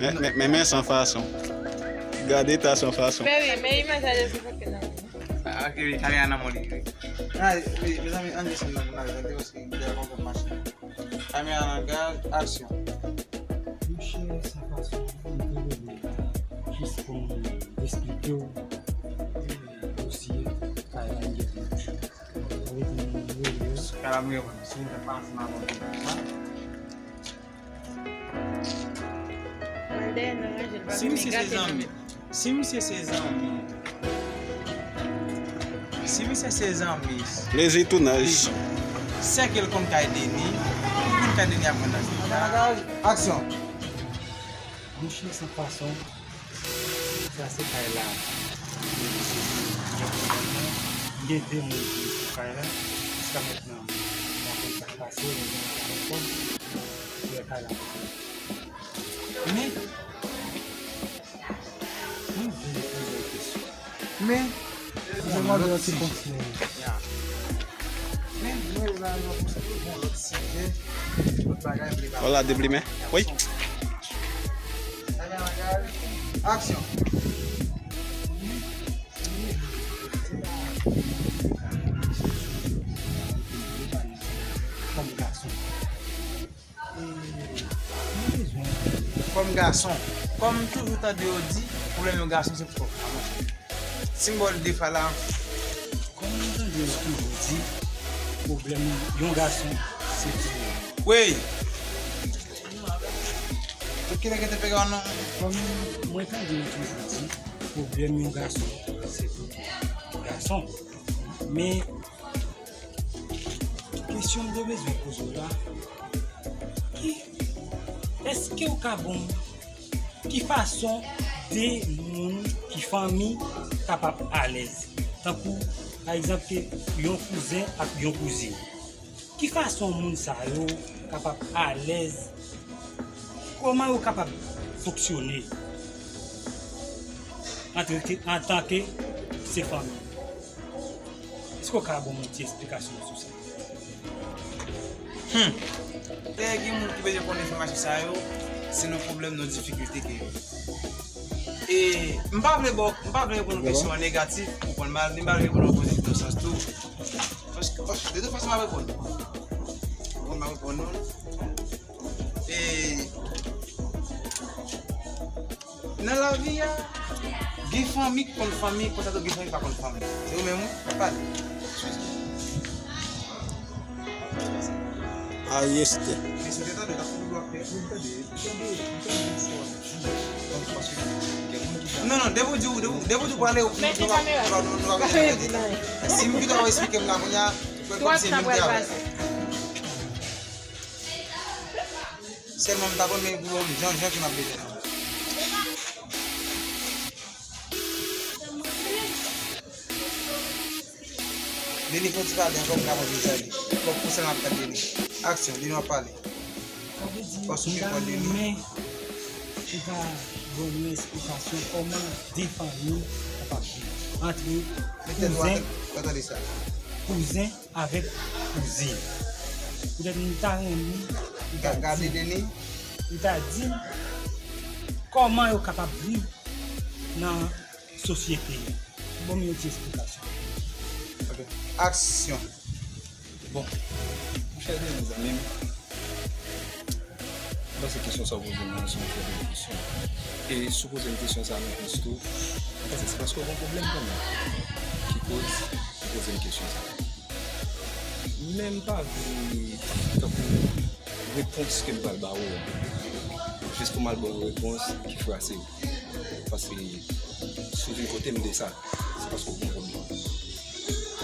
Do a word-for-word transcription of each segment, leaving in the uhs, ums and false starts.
Men, men, men, men san fason. Gade ta san fason. Men wi, men imaj la jis fè nan. Ah, ok, wi, kamera nan men li, wi. Ah, wi, mezanmi, ann desann nan, nan, nan, paske li a konprann machin. Kamera nan gaz, aksyon. Monchè, san fason, m te rele la, jis pou m esplike w dosye kay la m gentan. Kay la m gentan, si m te pase m ap konn sa. Si misye se zanmi, si misye se zanmi, si misye se zanmi, plezi tounaj. Sè ke l konn kay Deni, li konn kay Deni ap vann nan. Aksyon. Monchè, san fason, sa se kay la. Gen de moun ki sou kay la. Jiska mentnan, m pa konn sa k pase, men gen yon kay la. Men, mwen vle poze yon kesyon. Men, mwen mande yon ti konsèy. Men, mwen la, yon konsèy, yon lòt sijè, lòt bagay, vle ba. Wala, deplimen. Wi. Aksyon. Kòm gason. Kòm gason, kòm m toujou tande yo di, pwoblèm yon gason se fòm la, monchè. Si m ba w l de fwa la. Kòm m tande yo toujou di, pwoblèm yon gason se fòm. Wi! Tout kilè ki te pege w non. Kòm mwen tande yo toujou di, pwoblèm yon gason se pou gason. Men, kesyon m te bezwen poze w la, ki, èske w ka ban m ki fason de moun ki fanmi kapab alèz? Tankou, pa egzanp, ke yon kouzen ak yon kouzin. Ki fason moun sa yo kapab alèz? Kòman yo kapab fonksyone antanke, antanke se fanmi? Èske w ka ban m yon ti esplikasyon sou sa? Hmm. Lè gen moun ki bezwen konn enfòmasyon sa yo, se nan pwoblèm, nan difikilte ke yo. E m pa vle ba w, m pa vle reponn yon kesyon an negatif, ou konprann mal, ni m pa vle reponn an pozitif nan sans tou. Paske, paske, de tout fason, m ap reponn. Bon, m ap reponn nou. E nan lavi a, gen fanmi ki konn fanmi, konsa tou gen fanmi ki pa konn fanmi. Se ou menm, wi, k ap pale. Ayeste. Non, non, depi w di, depi, depi w di w prale, ou... Mete kamera. Si m pito w esplike m la, kounye a, fè kòmsi se menm travay. Sèlman m ta konn men pou yon jan, jan ki m ap bezwen nan. Deni, fè yon ti pale ankò, m ka pran Deni sali. Fòk pou sèlman ap gad Deni. Aksyon, Deni w ap pale. Sa vle di, m ta renmen ou ta ban m yon esplikasyon kòman de fanmi kapab viv. Antre kouzen, kouzen avèk kouzin. Poutèt m ta renmen ou ta di m, ou ta di m kòman yo kapab viv nan sosyete a. Ban m yon ti esplikasyon. Ok. Aksyon. Bon, monchè, Deni, zanmi m, m panse kesyon sa w poze m nan se yon trè bèl kesyon. E si w poze m kesyon sa a nan plis tou, m panse se paske w gen yon pwoblèm kanmenm ki koz ou poze m kesyon sa a. Men m pa vle tankou repons ke m pral ba ou a, jis pou m al ba w yon repons ki frase w. Paske si w vin kote m de sa, se paske w gen pwoblèm.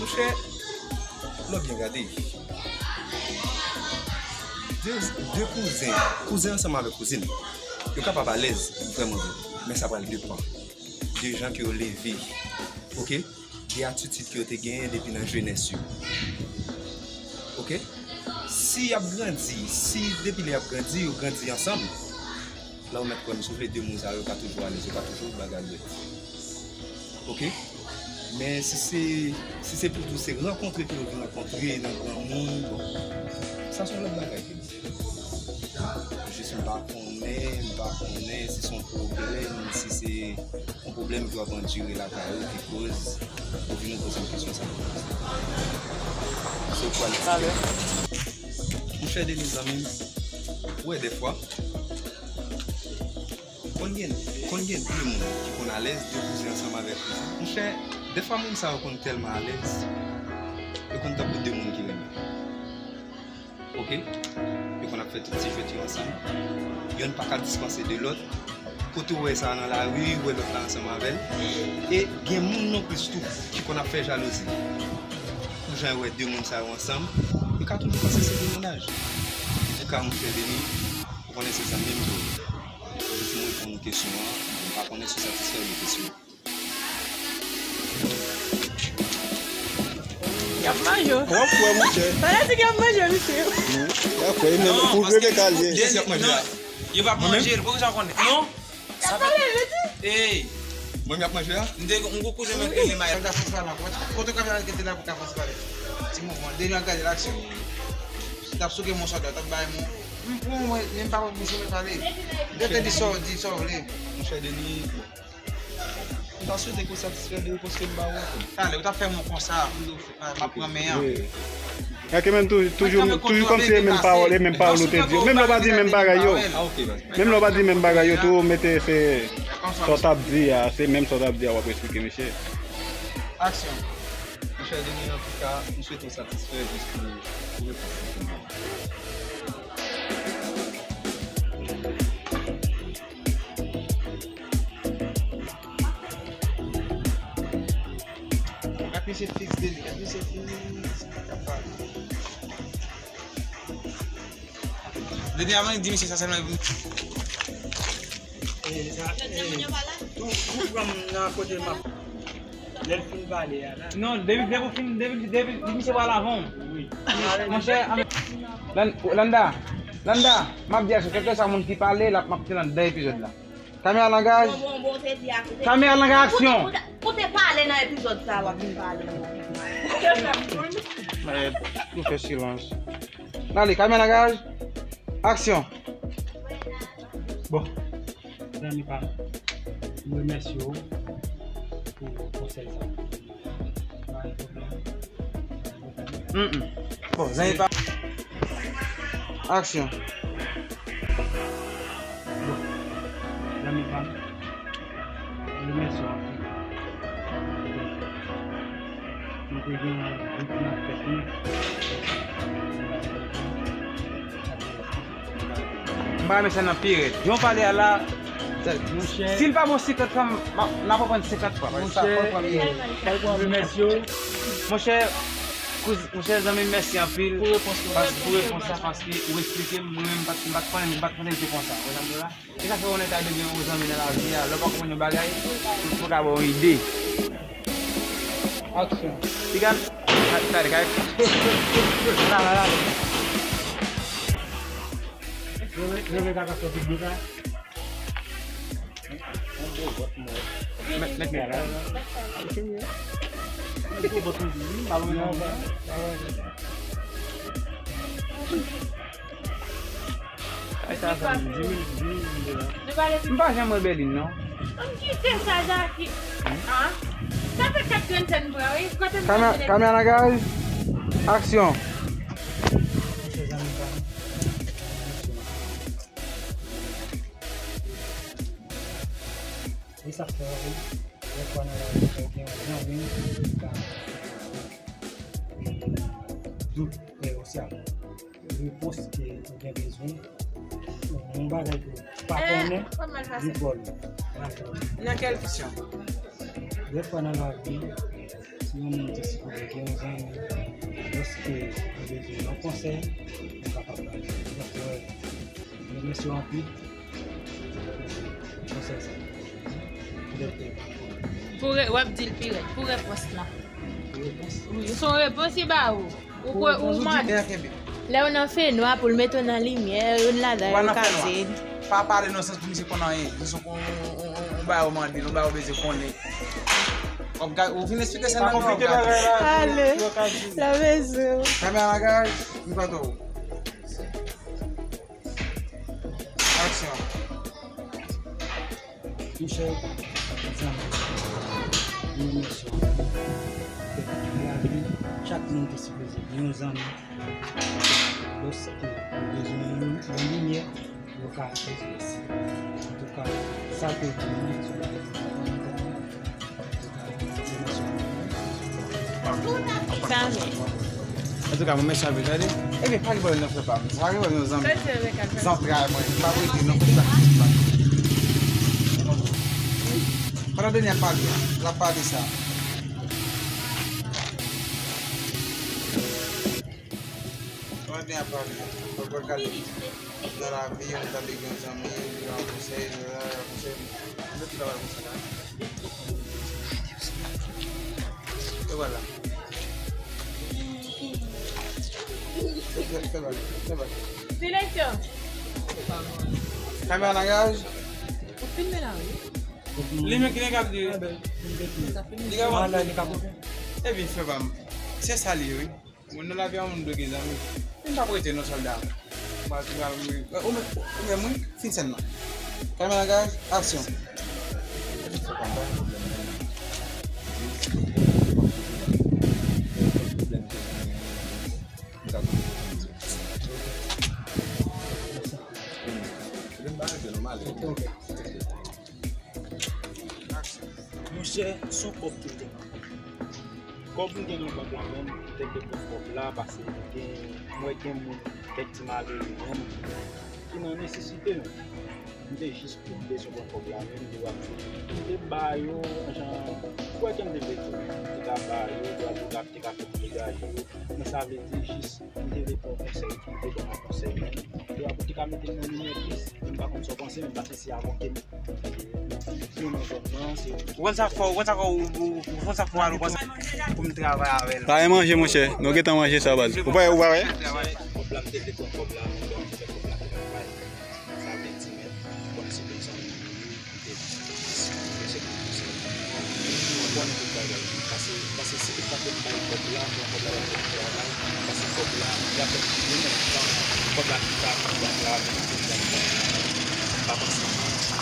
Monchè, lè w byen gade, de, de kouzen, kouzen ansanm avèk kouzin, yo kapab alèz, vrèman vre. Men sa pral depann de jan ke yo leve. Oke? De atitid ke yo te genyen depi nan jenès yo. Oke? Si y ap grandi, si depi lè y ap grandi, yo grandi ansanm, la ou mèt kwè m, si w vle, de moun sa yo ka toujou alèz, yo ka toujou bay galyèt. Oke? Men si se, si se pou di w se rankontre ke yo vin rankontre nan granmoun, bon, sa se yon lòt bagay ke li ye. Jis m pa konnen, m pa konnen si se yon pwoblèm, si se yon pwoblèm ke w ap andire lakay ou ki koz ou vin poze m kesyon sa. Se ou k pral eksplike. Monchè Denis, zanmi m, ou wè dèfwa, Konn gen, konn gen de moun ki konn alèz de kouzen ansanm avèk kouzen. Monchè, dèfwa moun sa yo konn tèlman alèz, yo konn tankou de moun ki renmen. Oke? Yo konn ap fè tout ti jwèt yo ansanm. Yonn pa ka dispanse de lòt. Kote w wè sa nan lari, ou wè lòt la ansanm avè l. E gen moun nonplis tou ki konn ap fè jalouzi. Pou jan yo wè de moun sa yo ansanm, yo ka toujou panse se demannaj. Antouka, monchè Denis, ou konnen se zanmi m tou. Jis mwen reponn ou kesyon an, m pa konnen si w satisfè de kesyon an. Y ap manje w. W ap wè, monchè. Fanatik y ap manje w, mesye. Y ap wè, e menm pou Rebecca l ye. Yo p ap manje l, pou ki sa w konnen? Non. Y ap pale, mesye. Ey. Mwen, y ap manje a? M te, m gon kouzen mwen rele Maya. Kote w ka fè kite la pou ka fè pale? Ti mouvman. Denis ap gade l, aksyon. T ap souke mwen sòdò, t ap bay mwen. M pran mwen, men m pa wè misye mwen pale. Gade di sa w di, sa w vle. Monchè Denis, m ta swete ke w satisfè de repons ke m ba w an. Talè, ou t ap fè mwen konsa, m ap pran men an. Wi. Gade menm tou, toujou, toujou kòmsi e menm pawòl, e menm pawòl ou te di yo. Menm lè w pa di menm bagay yo. Menm lè w pa di menm bagay yo, tou ou mete se sa w t ap di a, se menm sa w t ap di a, w ap eksplike misye. Aksyon. Monchè Denis, antouka, m swete w satisfè jis pou, pou repons ke m ba w. Gad misye fiks de li, gad misye fiks. Depi avan li di misye sa sèlman. Eh, sa, eh, tou, tou pran m nan kote m ap. Lè l fin pale a la. Non, depi, depi w fin, depi, depi, depi misye pale avan w. Wi. Monchè, Lan-, Landa, Landa, m ap di a, kèlkeswa moun ki pale, l ap, m ap tire anndan epizòd la. Kamera langaj. Kamera langaj, aksyon. Ou te, ou te, ou te pale nan epizòd sa, w ap vin pale. Mèt, nou fè silans. Ale, kamera langaj, aksyon. Bon, zanmi pa m, m remèsye w pou konsèy sa. Pa gen pwoblèm. Mm, mm. Bon, zanmi pa. Aksyon. Bon, zanmi pa m, m remèsye w anpil. Nou te gen yon gwoup nan tèt nou. M pa renmen sa nan pi rèd. Jan w pale a la, si l pa bon senkant fwa, m ap, n ap pran senkant fwa. Monchè, m remèsye w. Monchè, kouz-, monchè zanmi m, mèsi anpil. Pou repons la. Pas-, pou repons la, paske ou eksplike m, mwen menm m pa t, m pa t konnen, m pa t konnen li te konsa. Ou konprann sa? E sa fè w nèk a de gen yon zanmi nan lavi a, lè w pa konprann yon bagay, pou, pou ka ba w yon ide. Aksyon. Piga, gade, gade. La, la, la. Reve, reve kaka sòti bouka. Mèt, mèt, mèt. Ay, sa, sa, di mil, di mil, di mil dola. M pa janm wè Bèlin, non. Ann kite sa, Jackie. Ah. Sa fè kat grenn sèn m pran, wi. Kote m Kamè-, pran kamera nan gaz. Aksyon. E sa k fè w, dèfwa nan lavi, ou gen yon zanmi ki ka dout, frè, ou sè. Repons ke ou gen bezwen, ou yon bagay ke ou pa konnen, li ba w li. Nan kèl kesyon? Dèfwa nan lavi, si yon moun te sipoze gen yon zanmi, lòske ou bezwen yon konsèy, ou kapab ba li. Donk, mwen remèsye w anpil. Pou re-, w ap di l pi rèd, pou repons lan. Wi, se yon repons li ba ou. Ou kwè, ou mande. Lè w nan fenwa, pou l mete w nan limyè, youn ladan yo ka di. Pa pale nan sans pou misye konn anyen. Misye konn, on, on, on, on bagay ou mande l, on bagay ou bezwen konnen. W ap gade, ou vin eksplike sèn nan, w ap gade. Ale, la mezon. Kamera nan garaj, m pa twò. Aksyon. Monchè, zanmi, nou remèsye w. Lavi, chak moun te sipoze gen yon zanmi. Lòske yo bezwen yon, yon limyè, yo ka achte. Antouka, sa ke w di, Antouka, mwen mèsi anpil, tande. Ebyen, pa gen pwoblèm non, frè pa m. Pa gen pwoblèm non, zanmi. Zantray mwen, m pa prete non, pou sa ki pa. Pandan Deni ap pale, l ap pale sa. Pandan Deni ap pale, mwen pral gade. Nan lavi, yon tande gen yon zanmi, li ba yon konsèy, li ba yon konsèy. Mwen tout travay konsa la. E vwala. Fè, fè, fè bagay, fè bagay. Direktè. Kamera nan garaj. Ou filme la, wi. Li menm ki gen kap di. Li ka wè. Epi, frè pa m. Se sa li ye, wi. Moun nan lavi a, moun dwe gen zanmi. Vin pa prete non, sòlda. Ou menm, ou menm, wi, fin sèn nan. Kamera nan garaj, aksyon. Monchè, se yon kòb ki te nan bank. Kòb m gen nan bank la menm, m te vle pran kòb la, paske m gen, m wè gen moun, kèk ti malere menm, ki nan nesesite menm. M te jis bezwen pran kòb la menm, m te wè m te ba yo, jan, ou wè ke m te vle di, m te ka ba yo, m te ka fè m degaje yo. Men sa vle di jis, m te vle pran konsèy, m te ban mwen konsèy menm. Yo ap te ka mete m nan limyè plis. M pa konn sa w panse, men m pa santi avòke m. Ou konn sa fò, ou konn sa fò, ou, ou, ou konn sa fò, ou konn sa pou m travay avè l. Pa gen manje, monchè. Nou gentan manje sa, baz. Ou pa, ou pa wè? Kòb la, m te vle pran kòb la, men bon, m te fè kòb la travay. Sa vle di, men, kòm se bezwen. Pase, pase si tout fwa ke m bay kòb la, pran kòb la, pran kòb la, pase kòb la, y ap fè yon menm tan, kòb la ki pa, ki pa travay, ki pa travay. M pa panse,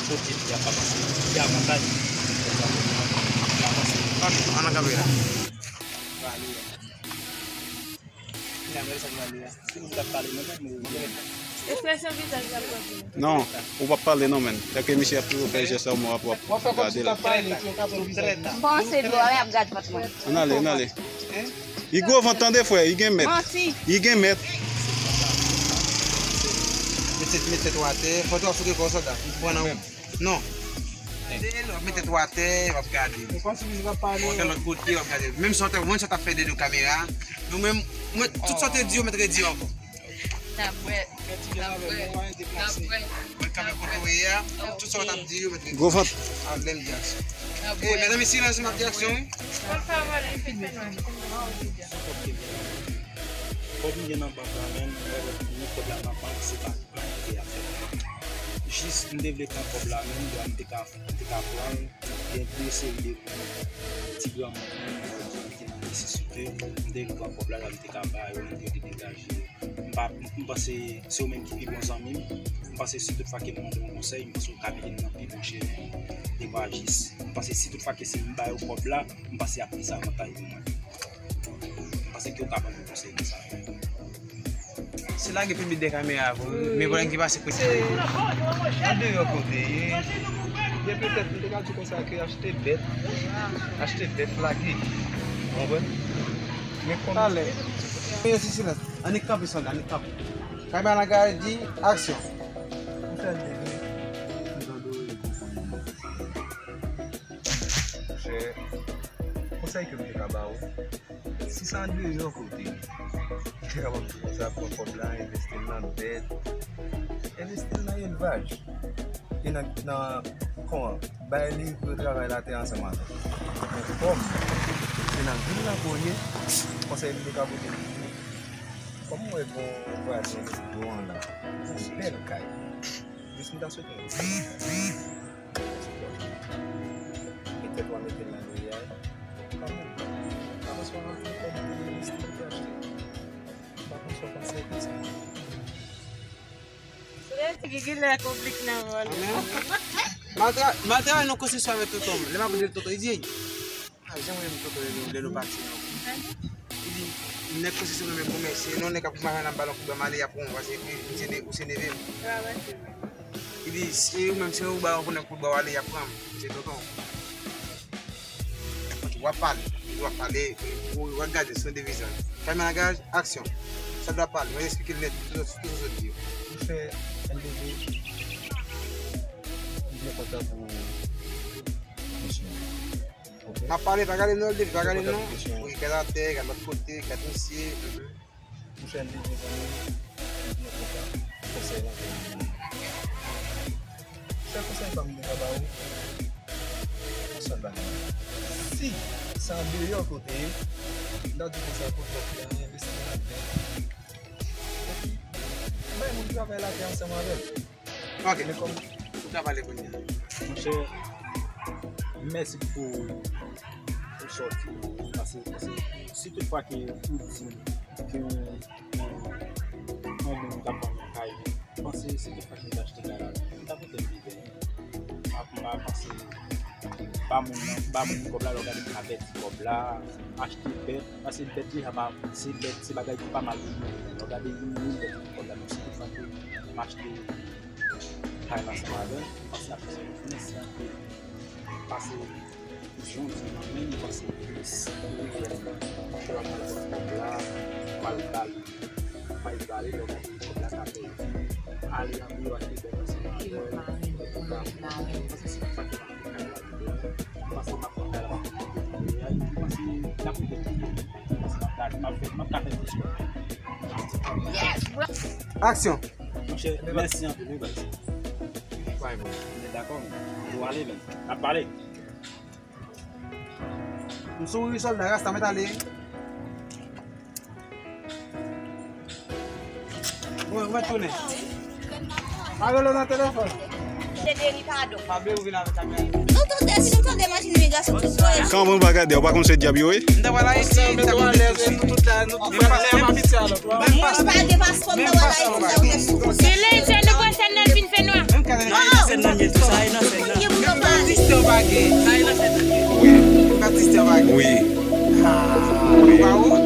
kote li a, m pa panse, ki avantaj, kòb la, m pa panse. Ok, ann nan kanpe la. Non, ou p ap pale non, menn. Ekspresyon vizaj la pwòp. Non, ou p ap pale non, menn. Tanke misye ap toujou fè jès la, w ap, w ap gade l. M panse dlo a, men y ap gad vant mwen. Ann ale, ann ale. Li gwo vant, tande, frè, li gen mèt. Li gen mèt. Mete, mete tèt ou atè, fò w ap fout kò sòlda. Ou pran nan ou. Non. Tande, lè w ap mete tèt ou atè, w ap gade. Ou panse misye p ap pale? Ou te lòt kote, w ap gade. Menm sa w te, menm sa w t ap fè deyò kamera. Nou menm, mwen, tout sa w te di yo, mèt redi yo ankò. N ap wè. N ap wè. N ap wè. Mwen kanpe kote w ye a. Tout sa w t ap di yo, mèt redi. Gwo vant. A, lè m di aksyon. N ap wè. Mezanmi, silans, m ap di aksyon, wi. Kòb m gen nan bank la, menm, lè w ap fini kòb la nan bank, se pa Jis m te vle pran kòb la menm, lè m te ka, m te ka pran l, gen de seri de moun, ti granmoun menm, ki nan nesesite, m te vle pran kòb la, lè m te ka ba yo, m te degaje. M pa, m panse se ou menm ki pi bon zanmi m. M panse si tout fwa ke m mande yon konsèy, m panse ou ka mete m nan pi bon chemen. E pa jis. M panse si tout fwa ke se m ba yo kòb la, m panse y ap plis avantaj pou mwen. M panse ke w ka ban m yon konsèy konsa. Se lage pibi dèyè kamera a vre, wi. Men pwoblèm ki pase kote. Andeyò kote ye. Gen petèt, m te ka di konsa ke achte bèt. Achte bèt, lage. Ou konprann? Men kòm. Talè. Mete silans. Annik kanpe, sòlda, annik kanpe. Kamera nan garaj, di, aksyon. Monchè, konsèy ke m te ka ba ou, si se andeyò kote, ou te kapab di konsa, pran kòb la, envesti l nan bèt, envesti l nan elvaj. E nan, nan, kòman, bay li pou yo travay latè ansanm avè l. Men kòm se nan vil la ke w ye, konsèy m te ka pote pou ou, kòm m wè gen yon vwazen ki dwon la, yon bèl kay, jis m ta swete yon bèl kay. Petèt w a mete l nan loyal. Gigi lè konplik nan vòl. Matra, matra yon konsesyonè avèk tonton. Lè m ap di l tonton, li di, "Ey, a, jan mwen menm tonton lè nou, lè nou pati non." Li di, "Nèg konsesyonè menm pou mèsi, non, nèg ap mache nan balon foutbòl, m ale, y ap pran w, paske ou se ne-, ou se neve m." Li di, "Se ou menm, se ou balon pou nèg foutbòl ale, y ap pran m, se tonton." W ap pale, w ap pale, w ap gade, se yon devizaj. Kamera degaj, aksyon. Sa dwa pale, mwen eksplike l nèt, tout, tout, tout sa w di yo. Mwen fè L D V, m byen kontan pou misyon. Ok. M ap pale, pa gade non, L D V, pa gade non. Wi, gade atè, gade lòt kote, gade misye. Mwen fè L D V zanmi m, mwen kontan. Konsèy lan pou ou. Sèl konsèy pa m te ka ba ou, yon sèl bagay. Si se andeyò ke w te ye, m ta di w konsa, pot lòt la, envesti nan ladan. Epi, bay moun travay latè ansanm avè l. Ok. Men kòm ou ka pale kounye a. Monchè, mèsi pou, pou sòti. Paske, paske si tout fwa ke ou di ke yon, yon, yon moun k ap vann yon kay, panse si tout fwa ke m te achte kay la, m ta pote m vivè. M ap, m ap panse ba moun nan, ba moun kòb la, lè w gade m ka pèdi kòb la, achte bèt, paske bèt deja pa, se bèt, se bagay ki pa mal pou moun. Lè w gade yon moun pèdi kòb la, menm si tout fwa ke m achte kay la ansanm avè l, m panse ap fè yon biznis, pase jan w di nan men m, m panse biznis. Ke w ap al pran kòb la, w al ba l, bay bale, lè w gade kòb la ka fè ale andeyò achte bèt ansanm avè l, ou ka, paske se pa fè kay la, m panse m ap pran kay la, m ap pran kay la, m panse l ap rive tou. M ap ka fè plis kòb. Aksyon. Monchè, mèsi anpil, wi, baz. Mwen dakò, men. Ou ale, men. N ap pale. M souri sòlda, rasta mèt ale. Bon, ou mèt tounen. Pa rele w nan telefòn. Se deri padon. Pa bliye ou vin avèk kamera. Nou tande, si nou tande machin imigrasyon tout vre. Kòman w pa gade, ou pa konn se dyab yo ye? M ta pral Ayiti, m ta pral Ayiti. Mwen pa gen paspò, m ta pral Ayiti, sa ou gen sou. Se lè, se nou pran sèn nan vin fè nwa. Menm kare nan sèn nan, men tou sa e nan sèn nan. Menm batistè w pa gen. Sa e nan sèn nan. Wi. Batistè w pa gen. Wi. Ah, wi. Ou pa ou?